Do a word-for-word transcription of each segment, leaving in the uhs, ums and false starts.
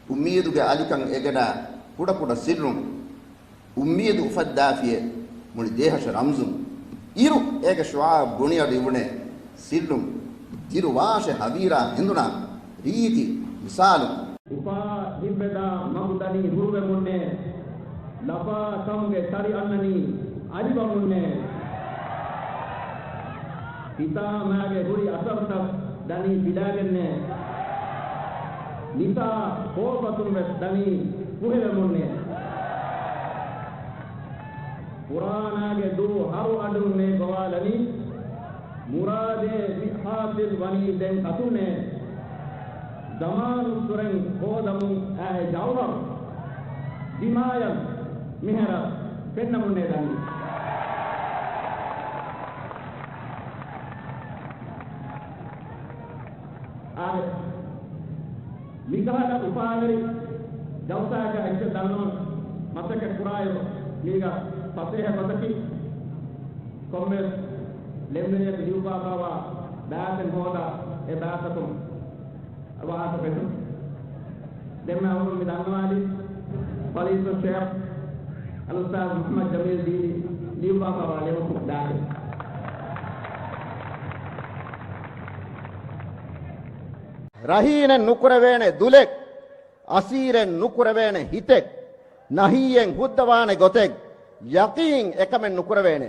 އުއްމީދުގެ އަލިކަން އެގަނޑާ ކުޑަކުޑަ ސިއްރުން، އުއްމީދު އުފައްދާފިޔޭ މުޅި ދޭހަށަށް ރަމްޒުން. އިރު އޭގެ ޝުޢާޢު ބުނިއަޑު އިވުނޭ ސިއްރުން. ދިރުވާށެ ހަވީރާ ހެނދުނާ ރީތި މިސާލުން. އުފާ ހިއްވެދާ މަގު ދަނީ ހުރުވެމުންނޭ. ލަފާ ކަމުގެ ތަރި އަންނަނީ އަލިވަމުންނޭ. ހިތާމާގެ ހުރި އަސަރުތައް ދަނީ ފިލާގެންނޭ. ނިތާ ކޯފަތުން ވެސް ދަނީ ފުހެވެމުންނޭ. ފުރާނާގެ ދޫ ހަރު އަޑުންނޭ ގޮވާލަނީ. މުރާދޭ މި ހާސިލް ވަނީ ދެން ކަތުނޭ. ޒަމާނުއްސުރެން ހޯދަމުން އައި ޖައުހަރު. ދިމާޔަށް މިހެރަ ފެންނަމުންނޭ ދަނީ. އާދެ. މިކަހަލަ އުފާވެރި ޖަލްސާއަކަށް އެއްޗެއް ދަންނަވަން މަސައްކަތް ކުރާއިރު، މީގަ ފަސޭހަ ގޮތަކީ ކޮންމެސް ލެންވެރިޔަކު ލިޔުއްވާފައިވާ ބާސްއެއް ހޯދާ، އެ ބާސްއަކުން ވާހަކަ ފެތުން. ދެންމެ އަހުރުން މި ދަންނަވާލީ ފަޟީލަތުއްޝޭޚް އަލްއުސްތާޛް މުޙައްމަދު ޖަމީލް ދީދީ ލިޔުއްވާފައިވާ ލެވުނު ދާކެއް. ރަހީނެއް ނުކުރެވޭނެ ދުލެއް، އަސީރެއް ނުކުރެވޭނެ ހިތެއް، ނަހީއެއް ހުއްދަވާނެ ގޮތެއް، ޔަޤީން އެކަމެއް ނުކުރެވޭނެ.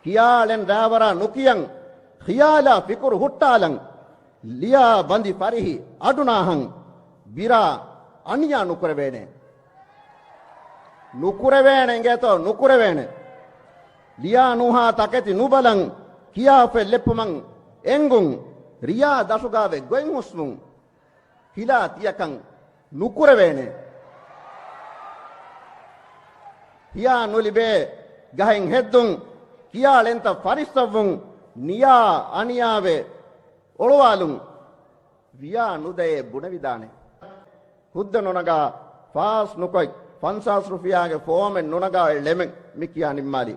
ޚިޔާލެއް ރާވަރާ ނުކިޔަން، ޚިޔާލާ ފިކުރު ހުއްޓާލަން، ލިޔާ ބަނދި ފަރިހި އަޑުނާހަން، ބިރާ އަނިޔާ ނުކުރެވޭނެ. ނުކުރެވޭނެ އިނގޭތޯ ނުކުރެވޭނެ. ލިޔާ ނޫހާ ތަކެތި ނުބަލަން، ކިޔާފަތް ލެއްޕުމަށް އެނގުން، ރިޔާ ދަށުގާވެ ގޮތް ހުސްވުން. ހިލާ ތިޔަކަން ނުކުރެވޭނެ. ހިޔާ ނުލިބޭ ގަހެއް ހެއްދުން، ކިޔާ ޅެންތައް ފަރިއްސައްވުން، ނިޔާ އަނިޔާވެ އޮޅުވާލުން. ވިޔާ ނުދަޔޭ ބުނެވިދާނެ. ހުއްދަ ނުނަގާ ފާސް ނުކޮތް، ފަންސާސް ރުފިޔާގެ ފޯމެއް ނުނަގާ އެ ޅެމެއް މި ކިޔާ ނިންމާލީ.